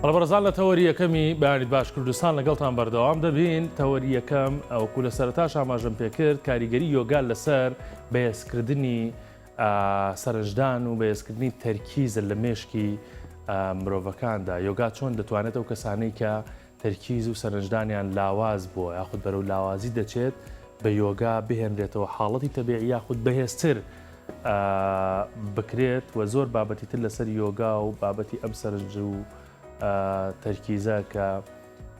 بەڵێ بەڕێزان لە تەوەری یەکەمی بەیانیت باش کوردستان لەگەڵتان بەردەوام دەبین تەوەری یەکەم وەکو لە سەرەتاش ئاماژەم پێکرد کاریگەری یۆگا لەسەر بەهێزکردنی سەرنجدان و بەهێزکردنی تەرکیزە لە مێشکی مرۆڤەکاندا یۆگا چۆن دەتوانێت ئەو کەسانەی کە تەرکیز و سەرنجدانیان لاواز بووە یاخود بەرەو لاوازی دەچێت بە یۆگا بهێنرێتەوە حاڵەتی تەبیعی یاخود بەهێزتر بکرێت و زۆر بابەتی تر لەسەر یۆگا و بابەتی ئەم سەرنج و تەرکیزە کە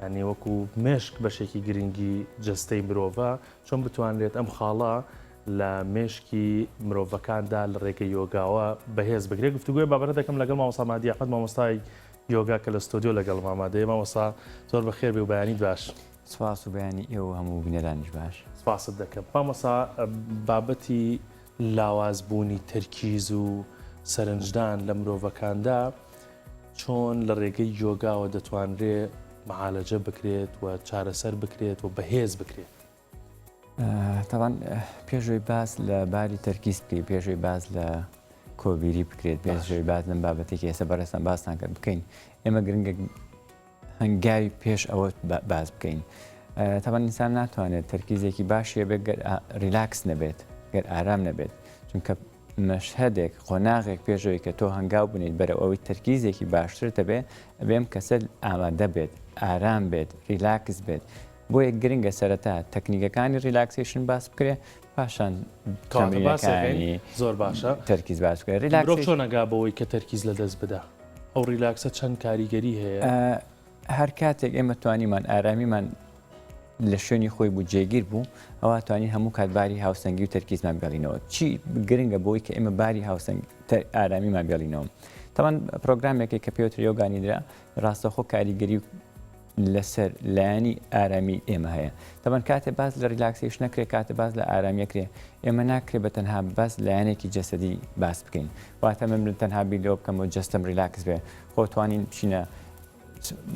ینی وەکو مێشک بەشێکی گرنگی جەستەی مرۆڤە چۆن بتوانرێت ئەم خاڵە لە مێشکی مرۆڤەکاندا لە ڕێگەی یۆگاوە بەهێز بکرێت گفتوگۆی بابەتە دەکەم لەگەڵ مامۆستا مادی ئەحمەد مامۆستای یۆگا کە لە ستۆدیۆ لەگەڵم ئامادەیە مامۆستا زۆر بەخێر بێ و بەیانیت باش. سپاس و بەیانی ئێوە و هەموو بینەرانیش باش. سپاست دەکەم مامۆستا بابەتی لاواز بوونی تەرکیز و سەرنجدان لە مرۆڤەکاندا چۆن لە ڕێگەی یۆگاوە دەتوانرێ معالەجە بکرێت و چارەسەر بکرێت و بەهێز بکرێت؟ تاوان پێشەوەی باس لە باری تەرکیز بکەی پێشەوەی باس لە کۆبیری بکرێت پێشەوەی باس لەم بابەتێکی ئێستا بەڕێزتان باستان کرد بکەین ئێمە گرنگە هەنگاوی پێش ئەوە باس بکەین تاوان ئینسان ناتوانێت تەرکیزێکی باشیە بێت گەر ریلاکس نەبێت گەر ئارام نەبێت چونکە مەشهەدێک قۆناغێک پێشەوەی کە تۆ هەنگاو بنیت بەرەو ئەوەی تەرکیزێکی باشتر دەبێ ئەبێم کەسە ئامادە بێت ئارام بێت ریلاکس بێت بۆیە گرنگە سەرەتا تەکنیکەکانی relaxation باس بکرێ پاشان تەمرینەکانی زۆر باشە تەرکیز باس بکرێ. ریلاکس چۆن ئەگا بەوەی کە تەرکیز لەدەست بدا؟ ئەو ریلاکسە چەند کاریگەری هەیە؟ هەر کاتێک ئێمە توانیمان ئارامیمان لە شوێنی خۆی بوو جێگیر بوو ئەوا توانین هەموو کات باری هاوسەنگی و تەرکیزمان بێڵینەوە چی گرنگە بۆی کە ئێمە باری هاوسەنگ ئارامیمان بێڵینەوە تەوان پرۆگرامێکی کە پێوترێ یۆگا نیدرا ڕاستەخۆ کاریگەری و لەسەر لایەنی ئارامی ئێمە هەیە. تەبعەن کاتێ باس لە relaxation ئەکرێ، کاتێ باس لە ئارامی ئەکرێ، ئێمە ناکرێ بە تەنها باس لایەنێکی جەسەدی باس بکەین. واتە من من تەنها بیر لەوە بکەمەوە جەستەم ریلاکس بێ. خۆ توانین بچینە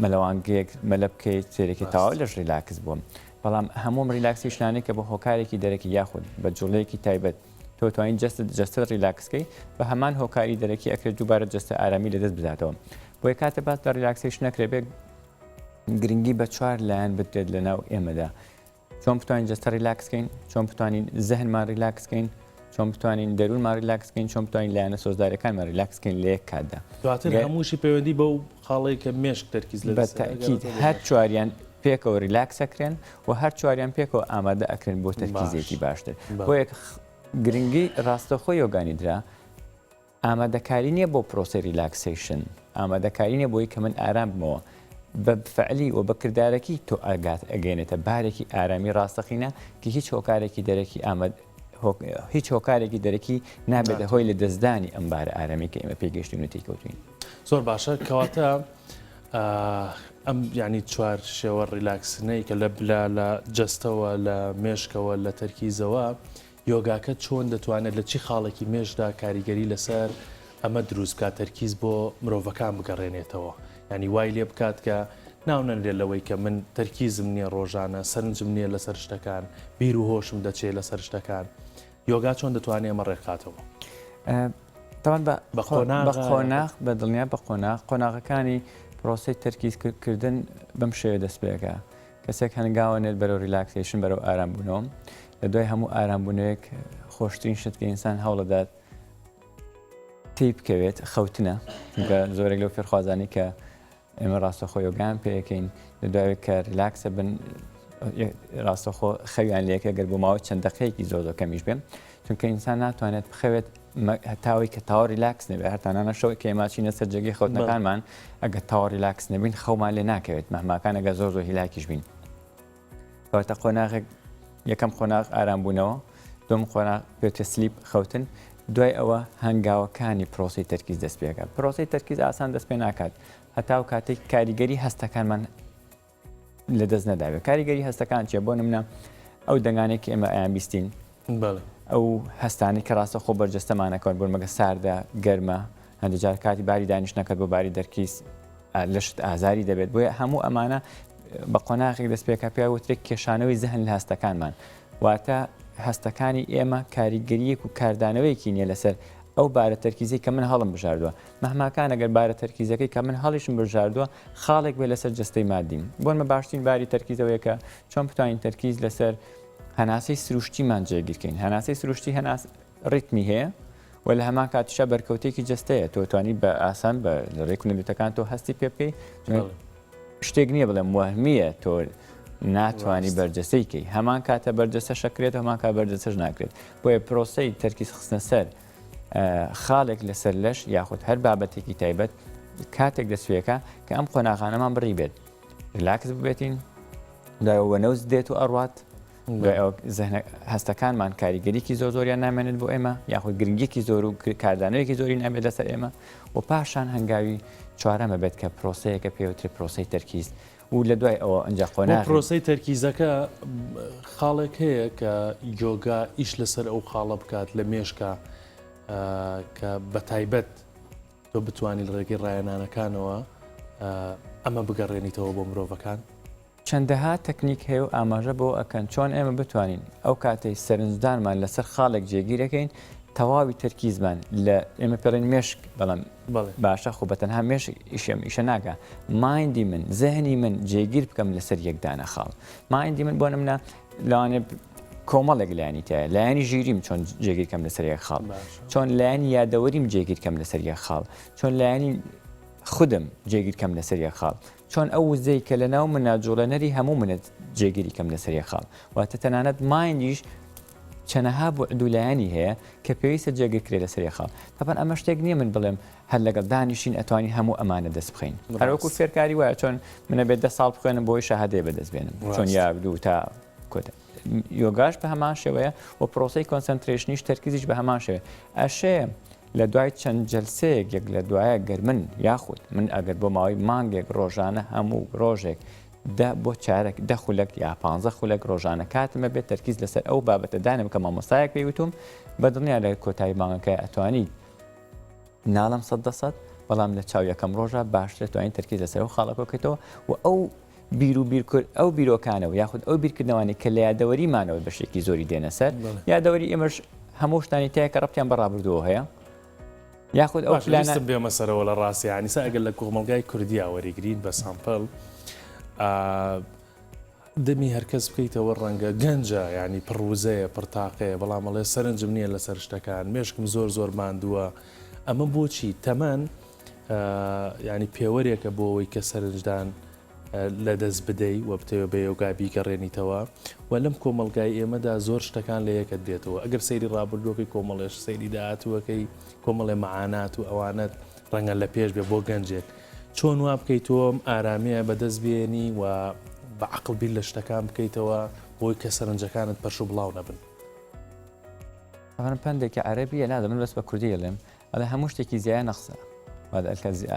مەلەوانگەیەک مەلە بکەیت سێرێکی تەواو لەش ریلاکس بووم. بەڵام هەموو relaxation انەی کە بە هۆکارێکی دەرەکی یاخود بە جوڵەیەکی تایبەت تۆ توانیت جەستەت جەستەت ریلاکس کەی بە هەمان هۆکاری دەرەکی ئەکرێت دووبارە جەستە ئارامی لەدەست بداتەوە بۆیە کاتێ باس لە relaxation ئەکرێ بێ گرنگی بە چوار لایەن بدرێت لە ناو ئێمەدا چۆن بتوانین جەستە ریلاکس کەین چۆن بتوانین زهنمان ریلاکس کەین چۆن بتوانین دەروونمان ریلاکس کەین چۆن بتوانین لایەنە سۆزدارەکانمان ریلاکس کەین لە یەک کاتدا دواتر هەمووشی پەیوەندی بەو خاڵەی کە مێشک تەرکیز لە بە تەئکید هەر چواریان پێکەوە ریلاکس ئەکرێن و هەر چواریان پێکەوە ئامادە ئەکرێن بۆ تەرکیزێکی باشتر. بۆیە گرنگی ڕاستەوخۆ یۆگا نیدرا ئامادەکاری نییە بۆ پرۆسەی relaxation، ئامادەکاری نییە بۆی کە من ئارام بمەوە. بە فعلی و بە کردارەکی تۆ ئەگات ئەگەێنێتە بارێکی ئارامی ڕاستەقینە کە هیچ هۆکارێکی دەرەکی ئاماد هیچ هۆکارێکی دەرەکی نابێتە هۆی لە دەستدانی ئەم بارە ئارامی کە ئێمە پێگەشتین و تێکەوتوین. زۆر باشە کەواتە ئەم یانی چوار شێوە ڕیلاکسنەی کە لە لە لە جەستەوە لە مێشکەوە لە تەرکیزەوە یۆگاکە چۆن دەتوانێت لە چی خاڵێکی مێشدا کاریگەری لەسەر ئەمە دروست بکات تەرکیز بۆ مرۆڤەکان بگەڕێنێتەوە ینی وای لێ بکات کە ناونەنرێت لەوەی کە من تەرکیزم نییە ڕۆژانە سەرنجم نییە لەسەر شتەکان بیر و هۆشم دەچێت لەسەر شتەکان یۆگا چۆن دەتوانێت ئەمە ڕێکخاتەوە؟ تەبعەن بە بە قۆناغ بە قۆناغ بە دڵنیا بە قۆناغ قۆناغەکانی پرۆسەی تەرکیز کردن بەم شێوە دەست پێەکە کەسێک هەنگاوە نێت بەرەو relaxation بەرەو ئارام بوونەوە لە دوای هەموو ئارام بوونەوەیەک خۆشترین شت کە ئینسان هەوڵدات تی بکەوێت خەوتنە چونکە زۆرێک لەو فێرخوازانی کە ئێمە ڕاستەخۆ یۆگایان پێ ئەکەین لە دوای کە ریلاکسە بن ڕاستەخۆ خەویان لێکە گەر بۆ ماوەی چەند دقەیەکی زۆر زۆر کەمیش بێ چونکە ئینسان ناتوانێت بخەوێت هەتاوەی کە تاوە ریلاکس نەبێت هەرتانانە شەوەی کە ئێماچینە سەر جێگەی خەوتنەکانمان ئەگەر تاوە ریلاکس نەبین خەومان لێ ناکەوێت مەهماکان ئەگە زۆر زۆر هیلاکیش بین کەواتە قۆناغێک یەکەم قۆناغ ئارام بوونەوە دوم قۆناغ پێوترێ sleep خەوتن دوای ئەوە هەنگاوەکانی پرۆسی تەرکیز دەست پێکە پرۆسی تەرکیز ئاسان دەست پێ ناکات هەتاو کاتێک کاریگەری هەستەکانمان لە دەست نەداوێت کاریگەری هەستەکان چیە بۆ نمونە ئەو دەنگانێک کە ئێمە ئەیان بیستین ئەو هەستانی کە ڕاستە خۆ بەرجەستەمانەکەن بۆ مەگە ساردە گەرمە هەندێک جار کاتی باری دانیشتنەکەت بۆ باری دەرکیز لەشت ئازاری دەبێت بۆیە هەموو ئەمانە بە قۆناغێک دەست پێکا پێ وترێک کێشانەوەی زەهن لە هەستەکانمان واتە هەستەکانی ئێمە کاریگەریەک و کاردانەوەیەکی نییە لەسەر. ئەو بارە تەرکیزەی کە من هەڵم بژاردووە مەهماکان ئەگەر بارە تەرکیزەکەی کە من هەڵیشم بژاردووە خاڵێک بێ لەسەر جەستەی مادیم بۆنمە باشترین باری تەرکیزەوەیە کە چۆن بتوانین تەرکیز لەسەر هەناسەی سروشتیمان جێگیرکەین هەناسەی سروشتی هەناس ڕیتمی هەیە و لە هەمان کاتیشا بەرکەوتێکی جەستەیە تۆ توانی بە ئاسان بە لە ڕێی کونەلوتەکان تۆ هەستی پێ بکەیت شتێک نییە بڵێم وەهمیە تۆ ناتوانانی بەرجەسەی کەی هەمان کاتە بەرجەسە شەکرێت هەمان کا بەرجەسەش ناکرێت بۆیە پرۆسەی تەرکیز خستنە سەر خاڵێک لەسەر لەش یاخود هەر بابەتێکی تایبەت کاتێک دەسوێکە کە ئەم قۆناغانەمان بڕی بێت ریلاکس ببێتین دوای وەنەوز دێت و ئەڕوات دوای ئەوە زهنە هەستەکانمان کاریگەریکی زۆر زۆریان نامێنێت بۆ ئێمە یاخود گرنگیکی زۆر و کاردانەوەیەکی زۆری نابێت لەسەر ئێمە و پاشان هەنگاوی چوارەمە بێت کە پرۆسەیەکە پێوترێ پرۆسەی تەرکیز و لە دوای ئەوە ئەنجا بۆ قۆناغی پرۆسەی تەرکیزەکە خاڵێک هەیە کە یۆگا ئیش لەسەر ئەو خاڵە بکات لە مێشکا کە بە تایبەت تۆ بتوانی لە ڕێگەی ڕایەنانەکانەوە ئەمە بگەڕێنیتەوە بۆ مرۆڤەکان؟ چەندەها تەکنیک هەیە و ئاماژە بەوە ئەکەن چۆن ئێمە بتوانین ئەو کاتەی سەرنجدانمان لەسەر خاڵێک جێگیر ئەکەین تەواوی تەرکیزمان لە ئێمە پێڵین مێشک بەڵام باشە خۆ بە تەنها مێشک ئیشی ئەم ئیشە ناکا mind ی من زهنی من جێگیر بکەم لەسەر یەک دانە خاڵ mind ی من بۆ نمونە لەوانێ کۆمەڵێک لایەنی تایە لایەنی ژیریم چۆن جێگیر کەم لەسەر یەک خاڵ چۆن لایەنی یادەوەریم جێگیر کەم لەسەر یەک خاڵ چۆن لایەنی خودم جێگیر کەم لەسەر یەک خاڵ چۆن ئەو وزەی کە لەناو منا جوڵێنەری هەموو منت جێگیری کەم لەسەر یەک خاڵ واتە تەنانەت mind یش چەنەها بوعد و لایەنی هەیە کە پێویستە جێگر کرێ لەسەر یەک خاڵ تەبەن ئەمە شتێک نییە من بڵێم هەر لەگەڵ دانیشین ئەتوانین هەموو ئەمانە دەست بخەین هەروەکو فێرکاری وایە چۆن منە بێت دە ساڵ بخوێنم بۆی شەهادەیە بەدەست بێنم چۆن یاک دوو تا کۆتا یۆگاش بە هەمان شێوەیە و پرۆسەی concentration یش تەرکیزیش بە هەمان شێوەیە ئەشێ لە دوای چەند جەلسەیەک یەک لە دوایە گەر من یاخود من ئەگەر بۆ ماوەی مانگێک ڕۆژانە هەموو ڕۆژێک دە بۆ چارەک دە خولەک یا پانزە خولەک ڕۆژانە کاتم هەبێت تەرکیز لەسەر ئەو بابەتە دانێم کە مامۆستایەک پێی وتوم بە دڵنیا لە کۆتایی مانگەکە ئەتوانیت ناڵم سەد دە سەد بەڵام لە چاو یەکەم ڕۆژە باشتر توانین تەرکیز لەسەر ئەو خاڵە کۆکەیتەوە و ئەو بیر و بیرکرد ئەو بیرۆکانە و یاخود ئەو بیرکردنەوانەی کە لە یادەوەریمانەوە بەشێکی زۆری دێنە سەر یادەوەری ئێمەش هەموو شتانی تایە کە ڕەبتیان بە ڕابردووە هەیە یاخود ئەو پلانە بێمە سەرەوە لە ڕاستی یانیسا ئەگەر لە کۆمەڵگای کوردیا وەریگرین بە sample دەمی هەرکەس بکەیتەوە ڕەنگە گەنجە ینی پڕ وزەیە پڕ تاقەیە بەڵام ئەڵێ سەرنجم نییە لەسەر شتەکان مێشکم زۆر زۆر ماندووە ئەمە بۆچی تەمەن ینی پێوەرێکە بۆ ئەوەی کە سەرنجدان لە دەست بدەی و بتەوێ بە یۆگا بیگەڕێنیتەوە و لەم کۆمەڵگای ئێمەدا زۆر شتەکان لە یەکەت دێتەوە ئەگەر سەیری ڕابردووەکەی کۆمەڵێش سەیری داهاتووەکەی کۆمەڵێ مەعانات و ئەوانەت ڕەنگە لە پێش بێ بۆ گەنجێک چۆن وا بکەیت تۆ ئەم ئارامیە بەدەست بێنی و بە عەقڵ بیر لە شتەکان بکەیتەوە بۆی کە سەرنجەکانت پەرش و بڵاو نەبن؟ ئەمە پەندێکی عەرەبیە نازانم من بەس بە کوردی ئەڵێم ئەڵێ هەموو شتێکی زیایە نەقسە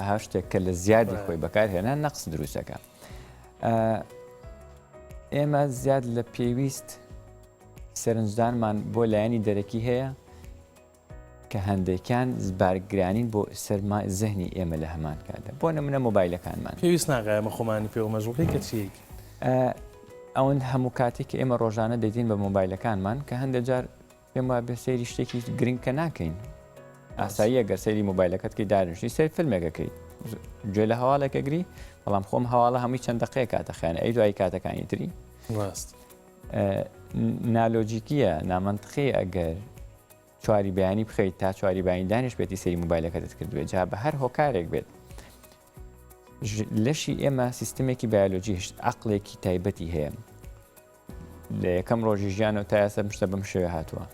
هەر شتێک کە لە زیادی خۆی بەکارهێنا نەقس دروستەکە ئێمە زیاد لە پێویست سەرنجدانمان بۆ لایەنی دەرەکی هەیە کە هەندێکیان بارگرانین بۆ سەرما زهنی ئێمە لە هەمان کاتدا بۆ نمونە مۆبایلەکانمان پێویست ناکا ئێمە خۆمانی پێوە مەشغوڵ کە چیەک ئەوەند هەموو کاتێک کە ئێمە ڕۆژانە دەدین بە مۆبایلەکانمان کە هەندێک جار پێم وابێ سەیری شتێکی گرنگ کە ناکەین ئاساییە گەر سەیری مۆبایلەکەت کەی دانیشتی سەیر فیلمێکەکەی گوێ لە هەواڵێکە گری بەڵام خۆم هەواڵە هەمووی چەند دقەیە کاتە خیانە ئەی دوایی کاتەکانی تری ڕاست نالۆجیکیە نامەنتقی ئەگەر چواری بەیانی بخەیت تا چواری بەیانی دانیش بێتی سەیری مۆبایلەکەتت کردبێت جا بە هەر هۆکارێک بێت لەشی ئێمە سیستمێکی بایۆلۆجی عقلێکی تایبەتی هەیە لە یەکەم ڕۆژی ژیانەوە تا ئێستا شتە بەم شێوە هاتووە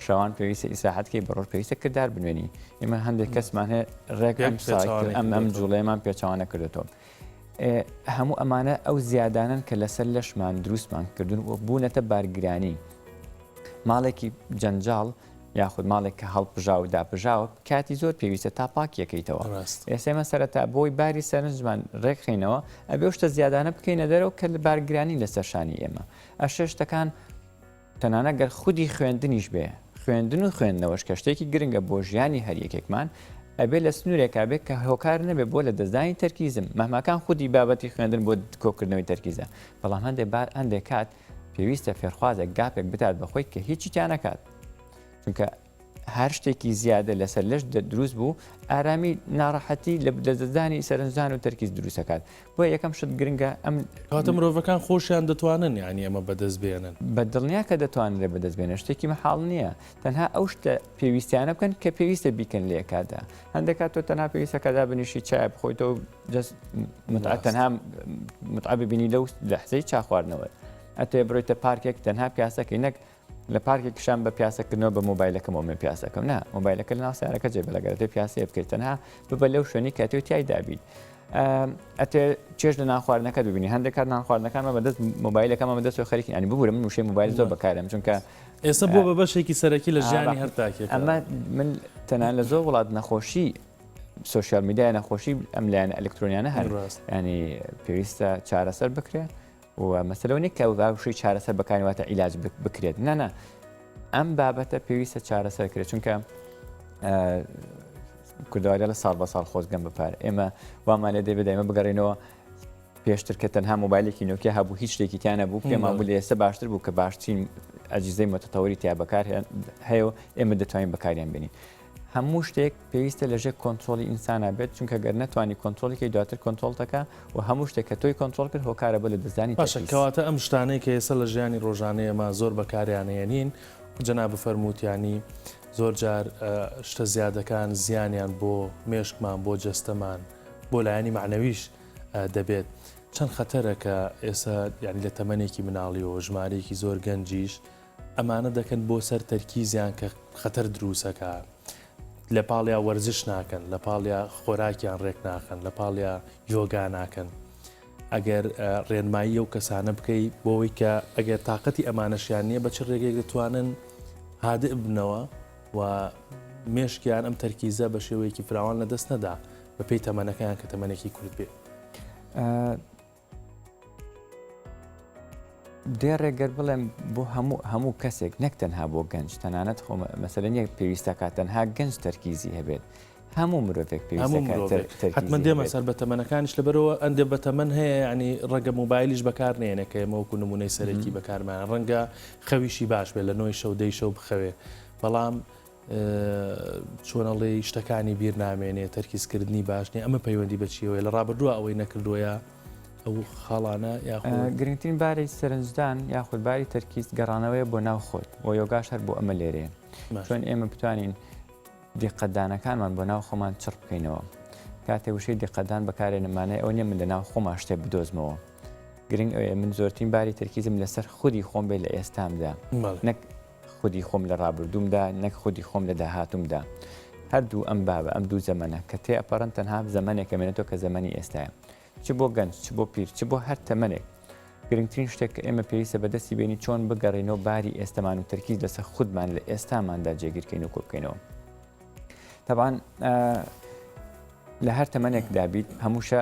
شەوان پێویستە ئیسراحەتکەی بە ڕۆژ پێویستە کردار بنوێنی ئێمە هەندێک کەسمان هەیە ڕێک ئەم ئەم ئەم جوڵەیەمان پێچوانە کردێتەوە هەموو ئەمانە ئەو زیادانن کە لەسەر لەشمان دروستمان کردون و بوونەتە بارگرانی ماڵێکی جەنجاڵ یاخود ماڵێک کە هەڵپژاو و داپژاوە کاتی زۆر پێویستە تا پاکیەکەیتەوە ئێستا ئێمە سەرەتا بۆی باری سەرنجمان ڕێکخینەوە ئەبێ شتە زیادانە بکەینە دەرەوە کە لە بارگرانی لەسەر شانی ئێمە ئەشێ شتەکان تەنانە گەر خودی خوێندنیش بێ خوێندن و خوێندنەوەش کە شتێکی گرنگە بۆ ژیانی هەر یەکێکمان ئەبێ لە سنوورێکا بێت کە هۆکار نەبێت بۆ لە دەستدانی تەرکیزم مەهماکان خودی بابەتی خوێندن بۆ کۆکردنەوەی تەرکیزە بەڵام هەندێک بار هەندێک کات پێویستە فێرخوازێک gap ێک بدات بە خۆی کە هیچی تیا نەکات چونکە. هەر شتێکی زیادە لەسەر لەش دروست بوو ئارامی ناڕەحەتی لە لەدەستدانی سەرنجدان و تەرکیز دروست دەکات بۆیە یەکەم شت گرنگە ئەم کەواتە مرۆڤەکان خۆشیان دەتوانن یانی ئەمە بەدەست بێنن؟ بە دڵنیا کە دەتوانرێت بەدەست بێنن شتێکی مەحاڵ نییە تەنها ئەو شتە پێویستیانە بکەن کە پێویستە بیکەن لە کاتدا هەندێک کات تۆ تەنها پێویستە کە دابنیشی چای بخۆیتەوە جەست متعە تەنها متعە ببینی لەو لەحزەی چا خواردنەوە ئەتەوێ بڕۆیتە پارکێک تەنها پیاسەکەی نەک لە پارکێکیشان بە پیاسەکردنەوە بە مۆبایلەکەمەوە من پیاسەکەم نا مۆبایلەکە لە ناو سیارەکە جێ بەلەگەرە تۆ پیاسەیە بکەیت تەنها ببە لەو شوێنی کە تۆ تیایدا بیت ئەتێ چێژ لە نان خواردنەکە ببینی هەندێک کات نان خواردنەکانمە بەدەست مۆبایلەکەمە بەدەست و خەریکی ینی ببورە من وشەی مۆبایل زۆر بەکارم چونکە ئێستا بۆ بە بەشێکی سەرەکی لە ژیانی هەر تاکێک ئەمە من تەنان لە زۆر وڵات نەخۆشی سۆشیال میدیای نەخۆشی ئەم لایەنە ئەلکترۆنیانە هەر ینی پێویستە چارەسەر بکرێت و مەسەلەوە نیە کە وشەی چارەسەر بەکاری واتە عیلاج بکرێت نانا ئەم بابەتە پێویستە چارەسەر کرێت چونکە کوردەواری لە ساڵ بە ساڵ خۆزگەم بەپار ئێمە وامان لێ دەبێت دایمە بگەڕێنەوە پێشتر کە تەنها مۆبایلێکی نۆکیا هەبوو هیچ شتێکی تیا نەبوو پێمان بوو لە ئێستا باشتر بوو کە باشترین ئەجیزەی متەتەوەری تیا بەکار هەیە و ئێمە دەتوانین بەکاریان بێنین. هەموو شتێک پێویستە لە ژێر کۆنترۆڵی ئینسانا بێت، چونکە گەر نەتوانی کۆنترۆڵی کەی دواتر کۆنترۆڵت ئەکا و هەموو شتێک کە تۆی کۆنترۆڵ کرد هۆکارە بۆ لەدەستدانی باشە تەرکیز. کەواتە ئەم شتانەی کە ئێستا لە ژیانی ڕۆژانەی ئێمە زۆر بەکاریان ئەیەنین جەنابت فەرمووت یانی زۆر جار شتە زیادەکان زیانیان بۆ مێشکمان بۆ جەستەمان بۆ لایەنی مەعنەویش دەبێت چەند خەتەرە کە ئێستا یانی لە تەمەنێکی مناڵیەوە ژمارەیەکی زۆر گەنجیش ئەمانە دەکەن بۆ سەر تەرکیزیان کە خەتەر دروسەکا لە پاڵیا وەرزش ناکەن لە پاڵیا خۆراکیان ڕێک ناخەن لە پاڵیا یۆگا ناکەن ئەگەر ڕێنمایی ئەو کەسانە بکەی بۆەوەی کە ئەگەر تااقەتی ئەمانەشیان نییە بە چ ڕێگەیەک دەتوانن هادئ بنەوە و مێشکیان ئەم تەرکیزە بە شێوەیەکی فراوان لە دەست نەدا بەپێی تەمەنەکەیان کە تەمەنێکی کورت بێ. دێڕێک گەر بڵێم بۆ هەموو هەموو کەسێک نەک تەنها بۆ گەنج تەنانەت خۆ مەسەلە نییە پێویستەکات تەنها گەنج تەرکیزی هەبێت هەموو مرۆڤێک هەموو پێویستەکات مرۆڤێک تەرکیزی حتمما دێمە هەبێت. سەر بەتەمەنەکانیش لەبەرەوە ئەندێ بەتەمەن هەیە یعنی ڕەنگە مۆبایلیش بەکار نێنێ کە ئێمە وەکو نمونەی سەرەکی بەکارمان ڕەنگە خەویشی باش بێت لە نۆی شەو دەی شەو بخەوێ بەڵام چۆن ئەڵێی شتەکانی بیر نامێنێ تەرکیزکردنی باش نیە ئەمە پەیوەندی بە چیەوەیە لە ڕابردووە ئەوەی نەکردووە یا ئەو خاڵانە یاخود گرنگترین باری سەرنجدان یاخود باری تەرکیز گەڕانەوەیە بۆ ناو خۆت و یۆگاش هەر بۆ ئەمە لێرەیە باش. چۆن ئێمە بتوانین دیقەتدانەکانمان بۆ ناو خۆمان چڕ بکەینەوە کاتێ وشەی دیقەتدان بەکارێنم مانای ئەوە نییە من لە ناو خۆما شتێ بدۆزمەوە گرنگ ئەوەیە من زۆرترین باری تەرکیزم لەسەر خودی خۆم بێت لە ئێستامدا بەڵێ. نەک خودی خۆم لە ڕابردوومدا نەک خودی خۆم لە داهاتوومدا. هەردوو ئەم بابە، ئەم دوو زەمەنە کە تێئەپەڕن تەنها زەمەنێک ئەمێنێتەوە کە زەمەنی ئێستایە. چ بۆ گەنج، چ بۆ پیر، چ بۆ هەر تەمەنێک. گرنگترین شتێک کە ئێمە پێویستە بەدەستی بێنین چۆن بگەڕێینەوە باری ئێستەمان و تەرکیز لەسەر خودمان لە ئێستاماندا جێگیر کەین و کۆبکەینەوە. تەبعەن لە هەر تەمەنێکدا بیت هەمووشە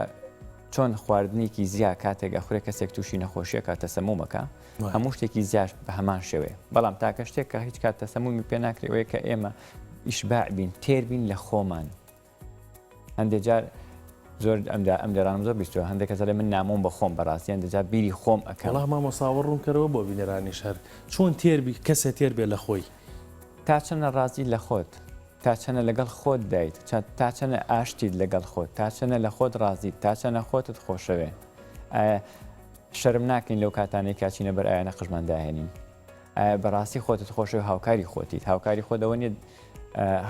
چۆن خواردنێکی زیا کاتێک ئەخورێ کەسێک تووشی نەخۆشیەکە تەسەمومەکە هەموو شتێکی زیاش بە هەمان شێوەیە بەڵام تاکە شتێک کە هیچ کات تەسەمومی پێ ناکرێت کە ئێمە ئیشباع بین تێر بین لە خۆمان هەندێک جار زۆر ئەمدا ئەم دەرانم زۆر بیستوە هەندێک کەس دەڵێ من نامۆم بە خۆم بەڕاستی هەندێک جار بیری خۆم ئەکەم. وەڵا مامۆستا ئەوە ڕوونکەرەوە بۆ بینەرانیش هەر چۆن تێر بی کەسێ تێر بێ لە خۆی. تا چەنە ڕازیت لە خۆت؟ تا چەنە لەگەڵ خۆت دایت؟ تا چەنە ئاشتیت لەگەڵ خۆت؟ تا چەنە لە خۆت ڕازیت؟ تا چەنە خۆتت خۆشەوێ؟ ئایا شەرم ناکەین لەو کاتانەی کە ئەچینە بەر ئاوێنە قژمان داهێنین؟ ئایا بەڕاستی خۆتت خۆشەوێ هاوکاری خۆتیت؟ هاوکاری خۆت ئەوە نییە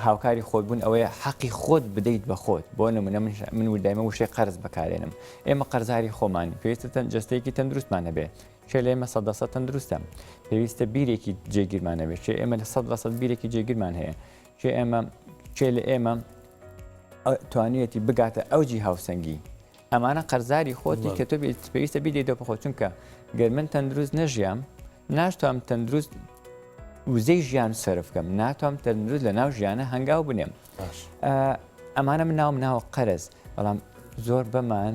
هاوکاری خۆت بوون ئەوەیە حەقی خۆت بدەیت بە خۆت بۆ نمونە من من وردایمە وشەی قەرز بەکارێنم ئێمە قەرزاری خۆمانی پێویستە تەن جەستەیەکی تەندروستمان هەبێ کێ لە ئێمە 100% تەندروستە پێویستە بیرێکی جێگیرمان هەبێت کێ ئێمە لە 100% بیرێکی جێگیرمان هەیە کێ ئێمە کێ لە ئێمە توانیەتی بگاتە ئەوجی هاوسەنگی ئەمانە قەرزاری خۆتی کە تۆ پێویستە بیدەیتەوە بە خۆت چونکە گەر من تەندروست نەژیام ناشتوام تەندروست وزەی ژیان سەرف بکەم ناتوام تەندروست لە ناو ژیانە هەنگاو بنێم ئەمانە من ناوم ناوە قەرز بەڵام زۆر بەمان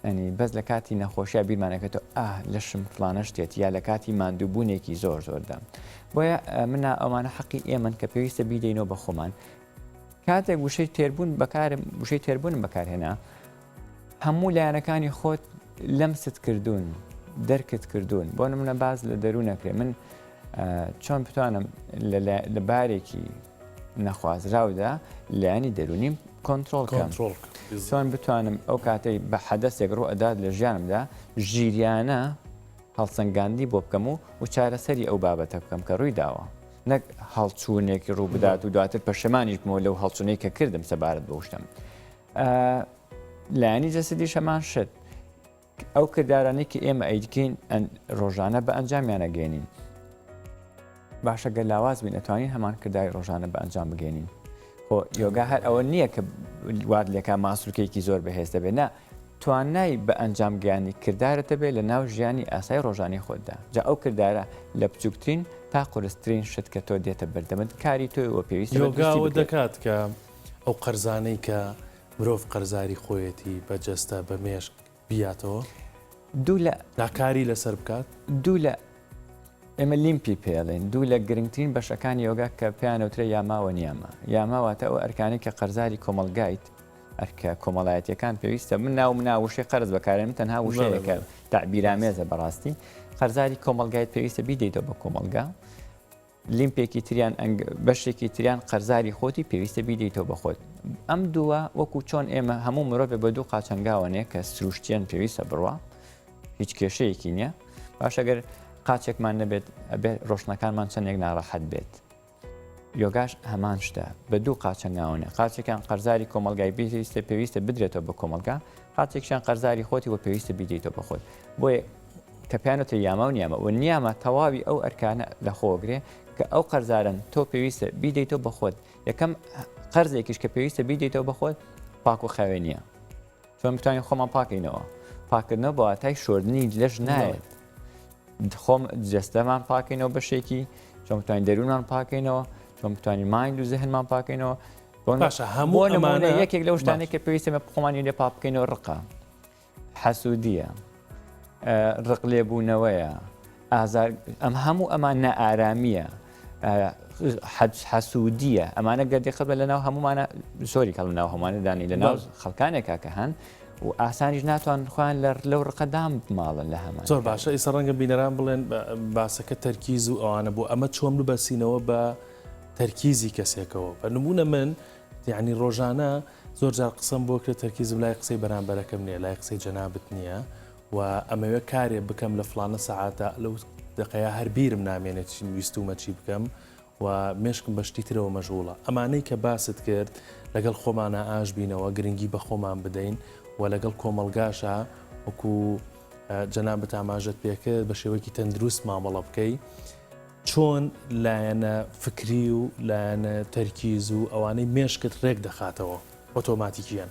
ئەنی بەس لە کاتی نەخۆشییا بیرمانەکەێتەوە ئاه لەشم فلانە شتێت یا لە کاتی ماندووبوونێکی زۆر زۆردا بۆیە منە ئەمانە حەقی ئێمن کە پێویستە بیدەینەوە بە خۆمان کاتێک وشەی تێربوون بەکارم وشەی تێربوونم بەکارهێنا هەموو لایەنەکانی خۆت لەمست کردوون دەرکت کردوون بۆ نمونە باز لە دەروونەکرێ من چۆن بتوانم لە بارێکی. نەخوازراودا لایەنی دەروونیم کۆنترۆڵ کەم. چۆن بتوانم ئەو کاتەی بە حەدەسێک ڕوو ئەدات لە ژیانمدا ژیریانە هەڵسەنگاندنی بۆ بکەم و و چارەسەری ئەو بابەتە بکەم کە ڕووی داوە نەک هەڵچوونێک ڕوو بدات و دواتر پەشێمانیش بمەوە لەو هەڵچوونەی کە کردم سەبارەت بەو شتەم. لایەنی جەسەدیش هەمان شت. ئەو کردارانەی کە ئێمە ئەیکەین ڕۆژانە بە ئەنجامیان ئەگەێنین باشە گەر لاواز بین ئەتوانین هەمان کرداری ڕۆژانە بە ئەنجام بگەێنین خۆ یۆگا هەر ئەوە نییە کە وات لێکا ماسولکەیەکی زۆر بەهێز دەبێت نا توانای بە ئەنجام گەیانی کردارت دەبێت لە ناو ژیانی ئاسای ڕۆژانی خۆتدا جا ئەو کردارە لە بچووکترین تا قورسترین شت کە تۆ دێتە بەردەمت کاری تۆی وە پێویستە یۆگاوە دەکات کە ئەو قەرزانەی کە مرۆڤ قەرزاری خۆیەتی بە جەستە بە مێشک بیاتەوە؟ دوو لە. ناکاری لەسەر بکات؟ دوو لە ئێمە لیمپی پێڵێن دوو لە گرنگترین بەشەکانی یۆگا کە پێیان وترێ یاما و نیاما یاما واتە ئەو ئەرکانەی کە قەرزاری کۆمەڵگایت ئەرکە کۆمەڵایەتیەکان پێویستە من ناو منا وشەی قەرز بەکارێنم تەنها وشەیەکە تەعبیرامێزە بەڕاستی قەرزاری کۆمەڵگایت پێویستە بیدەیتەوە بە کۆمەڵگا لیمپێکی تریان بەشێکی تریان قەرزاری خۆتی پێویستە بیدەیتەوە بە خۆت. ئەم دووە وەکو چۆن ئێمە هەموو مرۆڤێ بە دوو قاچ هەنگاوەنێ کە سروشتیان پێویستە بڕوا هیچ کێشەیەکی نییە باشە گەر قاچێکمان نەبێت ئەبێت ڕۆشنەکانمان چەندێک ناڕەحەت بێت یۆگاش هەمان شتە بە دوو قاچ هەنگاوەنێ قاچێکیان قەرزاری کۆمەلگای پێویستە پێویستە بدرێتەوە بە کۆمەلگا قاچێکیان قەرزاری خۆتی و پێویستە بیدەیتەوە بە خۆت بۆیە کە پێیانوتە یاما و نیاما و نیاما تەواوی ئەو ئەرکانە لەخۆگرێ کە ئەو قەرزارن تۆ پێویستە بیدەیتەوە بە خۆت یەکەم قەرزێکیش کە پێویستە بیدەیتەوە بە خۆت پاک و خاوێنیە چۆن بتوانین خۆمان پاکەینەوە پاکردنەوە بە واتای شۆردنی لەش نایەت خۆم جەستەمان پاکەینەوە بەشێکی چۆن بتوانین دەروونمان پاکەینەوە چۆن بتوانین mind و زهنمان پاکەینەوە باشە هەموو ئەمانە یەکێک لەو شتانێک کە پێویستە خۆمانی لێ پاک بکەینەوە ڕقە حەسوودییە، ڕق لێبوونەوەیە، ئازار، ئەم هەموو ئەمان نائارامییە، حەسوودییە، ئەمانە گەر دقەت بە لەناو هەموومانە زۆری کەڵ ناو هەمووانە دانی لەناو خەڵکانێکا کە هەن و ئاسانیش ناتوان خۆیان لە لەو ڕقەدام بماڵن لە هەمان زۆر باشە ئیستا ڕەنگە بینەران بڵێن باسەکە تەرکیز و ئەوانە بوو ئەمە چۆن ببەسینەوە بە تەرکیزی کەسێکەوە بە نمونە من یعنی ڕۆژانە زۆر جار قسەم بۆ کرێت تەرکیزم لای قسەی بەرامبەرەکەم نیە لای قسەی جەنابت نیە و ئەمەوێ کارێ بکەم لە فڵانە سەعاتە لەو دەقەیە هەر بیرم نامێنێت چیم ویستومە چی بکەم و مێشکم بە شتی ترەوە مەشغوڵە ئەمانەی کە باست کرد لەگەڵ خۆمانە ئاش بینەوە گرنگی بە خۆمان بدەین و لەگەڵ کۆمەڵگاشا وەکو جەنابت ئاماژەت پێکرد بە شێوەیەکی تەندروست مامەڵە بکەی چۆن لایەنە فکری و لایەنە تەرکیز و ئەوانەی مێشکت ڕێک دەخاتەوە ئۆتۆماتیکییەن؟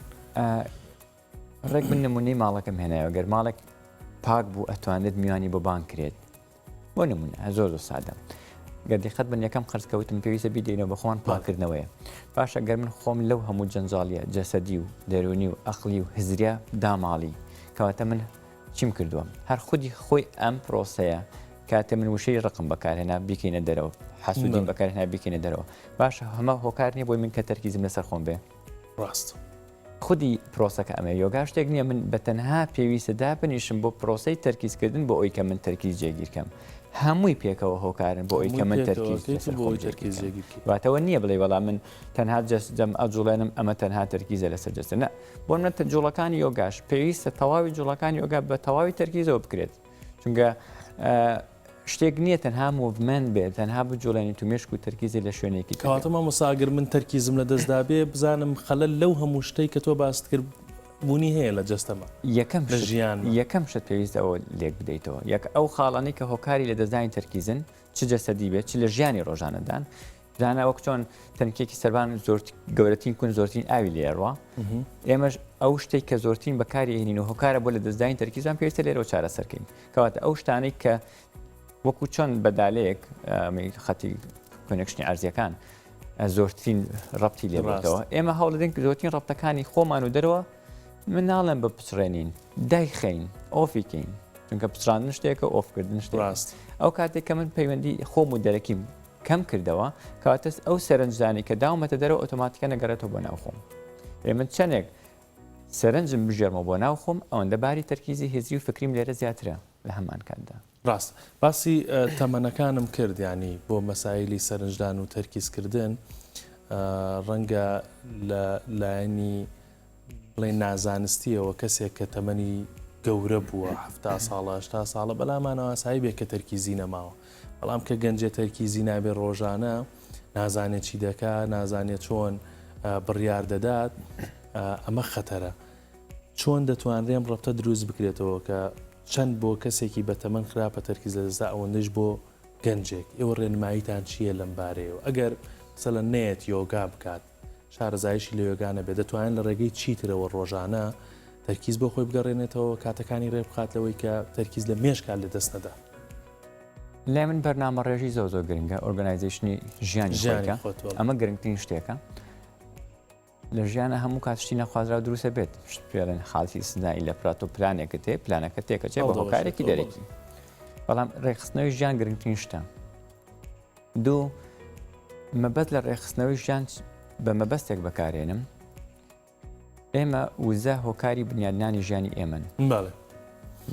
ڕێک من نمونەی ماڵەکەم هێنایەوە گەر ماڵێک پاک بوو ئەتوانێت میوانی بۆ بانگ کرێت بۆ نمونە زۆر زۆر سادە گەر دیقەت بن یەکەم قەرز کەوتم پێویستە بیدەینەوە بە خۆمان پاکردنەوەیە باشە گەر من خۆم لەو هەموو جەنجاڵیە جەسەدی و دەرونی و ئەقلی و هزریە داماڵی کەواتە من چیم کردووە؟ هەر خودی خۆی ئەم پرۆسەیە کاتێ من وشەی ڕقم بەکارهێنا بیکەینە دەرەوە حەسوودیم بەکارهێنا بیکەینە دەرەوە باشە هەمە هۆکار نییە بۆی من کە تەرکیزم لەسەر خۆم بێ ڕاست خودی پرۆسەکە ئەمە یۆگا شتێک نییە من بە تەنها پێویستە دابنیشم بۆ پرۆسەی تەرکیزکردن بۆ ئەوی کە من تەرکیز جێگیرکەم هەمووی پێکەوە هۆکارن بۆ ئەوی کە من تەرکیز لەسەر خۆم جێگیرکەم واتەوە نییە بڵێ وەڵا من تەنها جەستەم ئەجوڵێنم ئەمە تەنها تەرکیزە لەسەر جەستە نە بۆ نمونە جوڵەکانی یۆگاش پێویستە تەواوی جوڵەکانی یۆگا بە تەواوی تەرکیزەوە بکرێت چونکە شتێک نییە تەنها movement بێت تەنها بجوڵێنی تو مێشک و تەرکیزی لە شوێنێکی کەواتە مامۆستا ئەگەر من تەرکیزم لە دەستدا بێ بزانم خەلەل لەو هەموو شتەی کە تۆ باست کرد بوونی هەیە لە جەستەما یەکەم لە ژیان یەکەم شت پێویستە ئەوە لێک بدەیتەوە یەک ئەو خاڵانەی کە هۆکاری لە دەستدانی تەرکیزن چ جەسەدی بێت چ لە ژیانی ڕۆژانەدان زانا وەک چۆن تەنکێکی سەربان زۆر گەورەترین کون زۆرترین ئاوی لێڕوە ئێمەش ئەو شتێک کە زۆرترین بەکاری هێنین و هۆکارە بۆ لە دەستداین تەرکیزان پێویستە لێرەوە چارەسەرکەین کەواتە ئەو شتانەی کە وەکو چۆن بەدالەیەک خەتی connection ی ئارزیەکان زۆرترین ڕەتی لێبێتەوە ئێمە هەوڵدەین زۆرترین ڕەبتەکانی خۆمان و دەرەوە من ناڵێم بە پچڕێنین دایخەین off یکەین چونکە پچڕاندن شتێکە off کردن شتێک ڕاست ئەو کاتێک کە من پەیوەندی خۆم و دەرەکیم کەم کردەوە کەواتە ئەو سەرنجدانی کە داومەتە دەرەوە ئۆتۆماتیکە نەگەڕێتەوە بۆ ناو خۆم ئێ من چەندێک سەرنجم بژێرمەوە بۆ ناو خۆم ئەوەندە باری تەرکیزی هزری و فکریم لێرە زیاترە لە هەمان کاتدا. ڕاست باسی تەمەنەکانم کرد یانی بۆ مەسایلی سەرنجدان و تەرکیزکردن. ڕەنگە لە لایەنی بڵێن نازانستیەوە کەسێک کە تەمەنی گەورە بووە ه ساڵە هشتا ساڵە بەلامانەوە ئاسایی بێ کە تەرکیزی نەماوە بەڵام کە گەنجێ تەرکیزی نابێ ڕۆژانە نازانێت چی دەکا نازانێت چۆن بڕیار دەدات ئەمە خەتەرە چۆن دەتوانرێ ئەم ڕەبتە دروست بکرێتەوە کە چەند بۆ کەسێکی بەتەمەن خراپە تەرکیز لەدەستدا ئەوەندەیش بۆ گەنجێک؟ ئێوە ڕێنماییتان چییە لەم بارەیەوە؟ ئەگەر مەسەلەن نەیەت یۆگا بکات، شارەزاییشی لە یۆگا نەبێت، دەتوانێت لە ڕێگەی چی ترەوە ڕۆژانە تەرکیز بۆ خۆی بگەڕێنێتەوە، کاتەکانی ڕێکبخات لەوەی کە تەرکیز لە مێشکا لەدەست نەدا؟ لای من بەرنامەڕێژی زۆر زۆر گرنگە، organization ی ژیانی خۆت، ئەمە گرنگترین شتێکە. لە ژیانا هەموو کات شتی نەخوازراو دروستە بێت شت پێڵێن حاڵەتی ئیستسنائی لە پرا تۆ پلانێکت هەیە پلانەکە تێکەچێ بە هۆکارێکی دەرەکی بەڵام ڕێکخستنەوەی ژیان گرنگترین شتە دوو مەبەست لە ڕێکخستنەوەی ژیان بە مەبەستێک بەکارێنم ئێمە وزە هۆکاری بنیادنانی ژیانی ئێمەن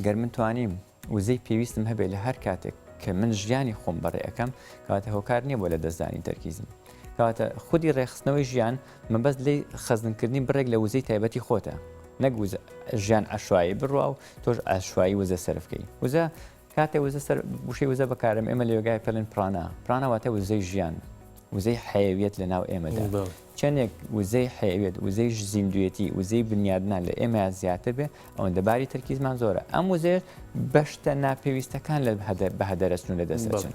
گەر من توانیم وزەی پێویستم هەبێت لە هەر کاتێک کە من ژیانی خۆم بەڕێ ئەکەم کەواتە هۆکار نییە بۆ لە دەستدانی تەرکیزم کەواتە خودی ڕێکخستنەوەی ژیان مەبەست لێی خەزنکردنی بڕێک لە وزەی تایبەتی خۆتە نەک وزە ژیان عەشوایی بڕوا و تۆش عەشوایی وزە سەرف کەی وزە کاتێ وزە سەر وشەی وزە بەکارم ئێمە لە یۆگای پێڵێن پرانا پرانا واتە وزەی ژیان وزەی حەیەویەت لە ناو ئێمەدا چەندێک وزەی حەیەویەت وزەی زیندوێتی وزەی بنیادنان لە ئێمە زیاتر بێ ئەوەندە باری تەرکیزمان زۆرە ئەم وزەیە بەشتە ناپێویستەکان لە بە هەدەرەچن و لە دەست دەچن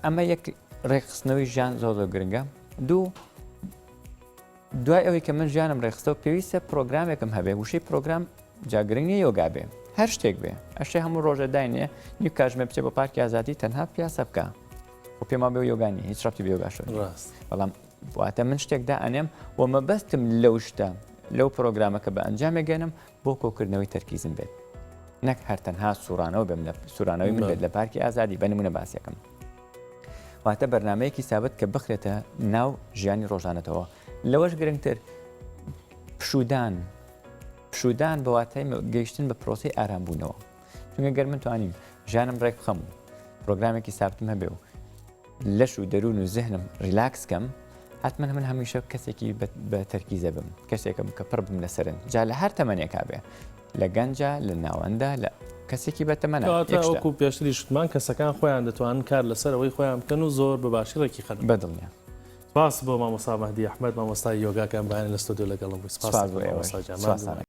ئەمە یەک ڕێکخستنەوەی ژیان زۆر زۆر گرنگە دوو دوای ئەوەی کە من ژیانم ڕێکخستەوە پێویستە پرۆگرامێکم هەبێ وشەی پرۆگرام جا گرنگ نییە یۆگا بێ هەر شتێک بێ ئەشێ هەموو ڕۆژە داینێ نیو کاژمێر بچێ بۆ پارکی ئازادی تەنها پیاسە بکە و پێما بێ یۆگا نیە هیچ ڕەبتی بە یۆگاشەوە نییە. ڕاست. بەڵام واتە من شتێک دائەنێم و مەبەستم لەو شتە لەو پرۆگرامە کە بە ئەنجامێ گەنم بۆ کۆکردنەوەی تەرکیزم بێت نەک هەر تەنها سوڕانەوە بێم لە سوورانەوەی من بێت لە پارکی ئازادی بە نمونە باسیەکەم واتە بەرنمەیەکی سابت کە بخرێتە ناو ژیانی ڕۆژانەتەوە لەوەش گرنگتر پشودان پشودان بە واتای گەیشتن بە پرۆسی ئارامبوونەوە چونکە گەر من توانیم ژیانم ڕێک بخەم و پرۆگرامێکی سابتم هەبێ و لەش و دەروون و زهنم ریلاکس کەم حتمما من هەمیشە کەسێکی بە تەرکیزە بم کەسێکم کە پڕ بم لە سەرنج جا لە هەر تەمەنێکا بێ لە گەنجە لە ناوەندە لە کەسێکی بە تەمەنە وەکو پێشتری شتمان کەسەکان خۆیان دەتوانن کار لەسەر ئەوەی خۆیان بکەن و زۆر بە باشی ڕێکی خەن بەدڵنیا سپاس بۆ مامۆستا مەهدی ئەحمەد مامۆستای یۆگاکان بەیانی لە ستۆدیۆ لەگەڵم بووی سپاس بۆ ئێوە.